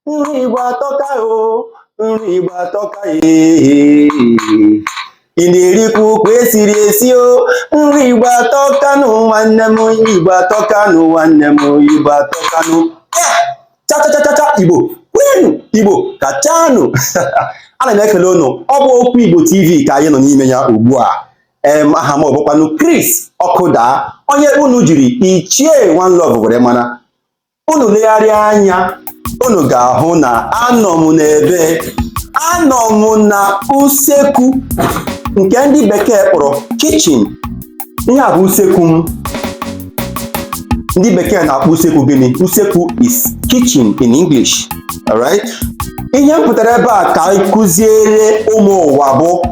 Nri Igbo atọka o, nri Igbo atọka ee. Ị na-erikwa ụkwa esiri esi o, nri Igbo atọkanụ nwanne m, Igbo atọkanụ nwanne m, Igbo atọkanụ. Cha cha cha cha, Igbo kwenu, Igbo kachanụ. Ana m ekele unu. Ọ bụ Okwu Igbo TV ka anyị nọ n'ime ya ugbu a. Aha m bụkwanụ Chris Ọkụdaa, onye unu jiri Ichie One Love were mara. Unu legharịa anya, unu ga-ahụ na anọ m n'ebe anọ m na usekwu nke ndị bekee kpọrọ kitchen. Ihe a bụ usekwu m. Ndị bekee na-akpọ usekwu gịnị? Usekwu is kitchen in English. Alright, ihe m pụtara ebe a ka anyị kụziere ụmụ ụwa bụ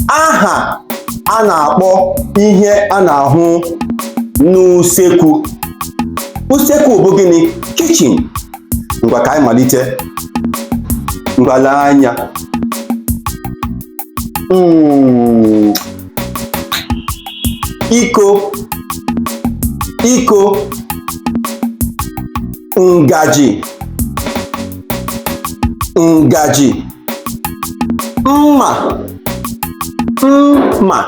aha a na-akpọ ihe a na-ahụ n'usekwu. Usekwu bụ gịnị? Kitchen. Ngwa, ka anyị malite. Ngwa, lee anya. Iko, iko, ngaji, ngaji, mma, mma,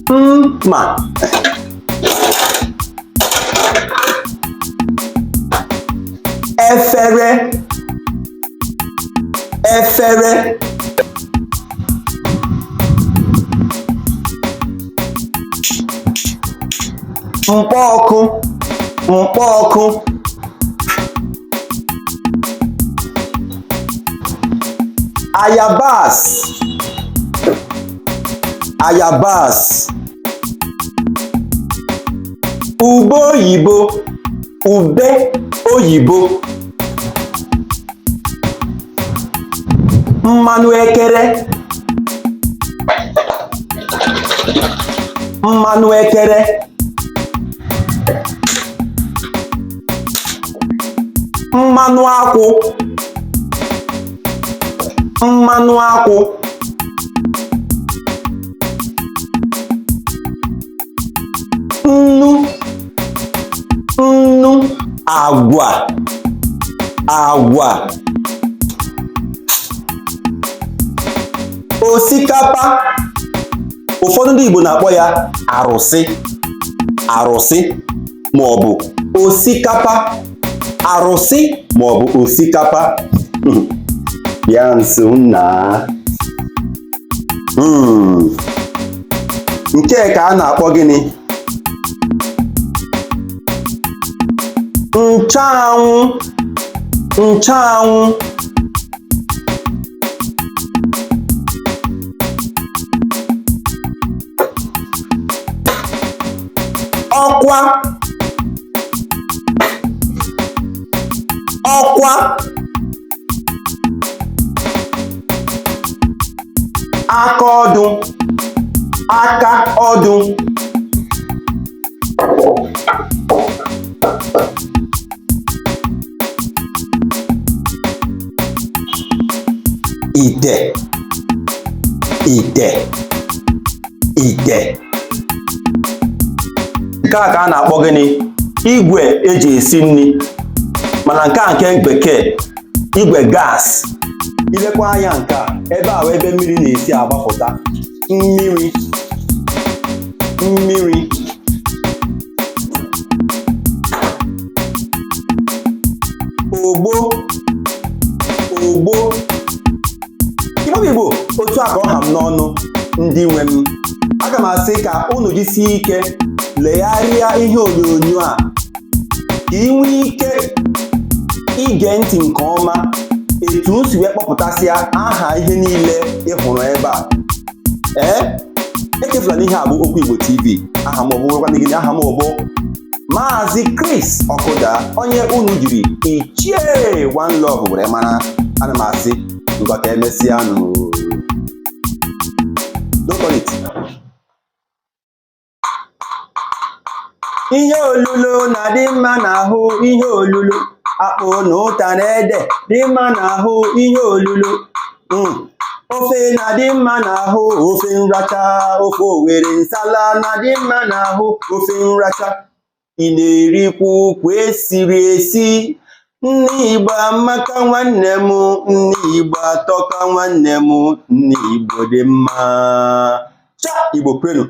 mma, efere, efere, mkpọọkụ, mkpọọkụ, ayabasị, ayabasị, ube oyibo, ube oyibo, mmanụ ekere, mmanụ ekere, mmanụ akwụ, mmanụ akwụ, nnu, nnu, agwa, agwa, osikapa. Ụfọdụ ndị Igbo na-akpọ ya arụsị, arụsị maọbụ osikapa, arụsị maọbụ osikapa. Bịa nso nna. Nke ka a na-akpọ gịnị? Nchụanwụ, nchụanwụ, ọkwa, ọkwa, aka ọdụ, aka ọdụ, ite, ite, ite. Nke a ka a na-akpọ gịnị? Igwe eji esi nri, mana nke a nke bekee, igwe gas. Ilekwa anya nke a, ebe a wee ebe mmiri na-esi agbapụta mmiri, mmiri, ogbo, ogbo. Igbo bụ Igbo, otu a ka ọ ha m n'ọnụ. Ndị nwe m, aga m asị ka unu jisie ike legharịa ihe onyonyo a ka ị nwee ike ige ntị nke ọma etu m si wee kpọpụtasịa aha ihe niile ị hụrụ ebe a. Ee, echefula na ihe a bụ Okwu Igbo TV. Aha m bụ gịnị? Aha m bụ Maazị Chris Ọkụda, onye unu jiri Ichie One Love were mara. Ana m asị, ngwa, ka emesịa nụ. Don't call it. Ihe olulo na-adị mma n'ahụ, ihe olulo, akpụ na ụta na ede dị mma n'ahụ, ihe olulo. Ofe na-adị mma n'ahụ, ofe nracha, ofe owere nsala na-adị mma n'ahụ, ofe nracha. Ị na-erikwa ụkwa esiri esi? Nni Igbo amaka nwanne m, nni Igbo atọka nwanne m, nni Igbo dị mma. Cha Igbo kwenu.